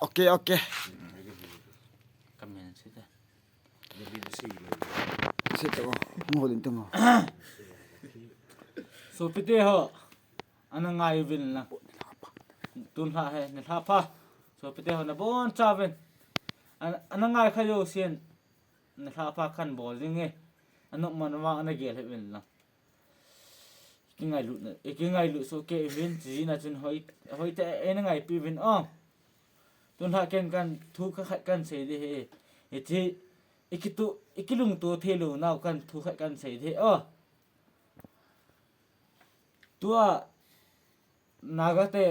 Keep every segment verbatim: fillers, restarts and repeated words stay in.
Ok, ok. Comment se te. Se te ko. Ngolin te mo. Sopite ho. Ana ngai uvin lang. Tun lha he, ni lha pha. Sopite ho nabon chauvin. Ana, ana ngai kha jousen. Ni lha pha khan bol ding e. Ana man ma ana gel he uvin lang. Kingailut na, e kingailut soh kei uvin, chijeh a chun hoi, hoitah a eina ngaipi uvin o. Tun lha ken kan thu kha khat kan sei ding ahi. Hiche, i kitu, i kilungto thei lou nau kan thu khat kan sei ding ahi o. Tua, Naga te,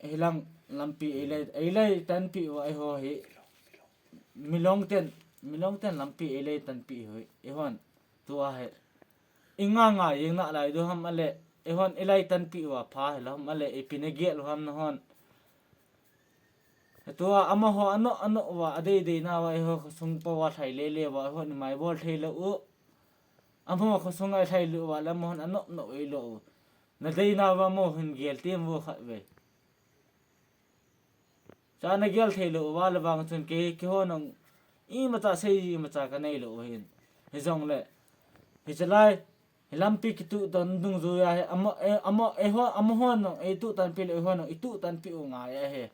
hilang lampi eilei, eilei tanpi uva eiho hi. Milong ten, Milong ten lampi eilei tanpi uva, eihon, tua hi. I nga nga jeng nalai diu ham ale, eihon eilei tanpi uva pha hilou ham ale, ipi na gel u ham nahon. Tua amaho ano, ano uva, adei dei nauva, eiho khosung pouva lhai lele uva, eihon imai bol thei lou u. Amaho khosung a lhai lou uva, le amahon ano, ano eilou u. Na dei nauva amaho hin gel tem vo khat ve. Cha na gel thei lou uva le vang chun kei, keiho nang imacha sei imacha ka nei lou hin. Hijongle, hiche lai, hi lampi kitu don dungjuia hi, amo, e, amo, eiho, amaho nang, eitu tanpi le, eiho nang, itu tanpi u ngai ahi.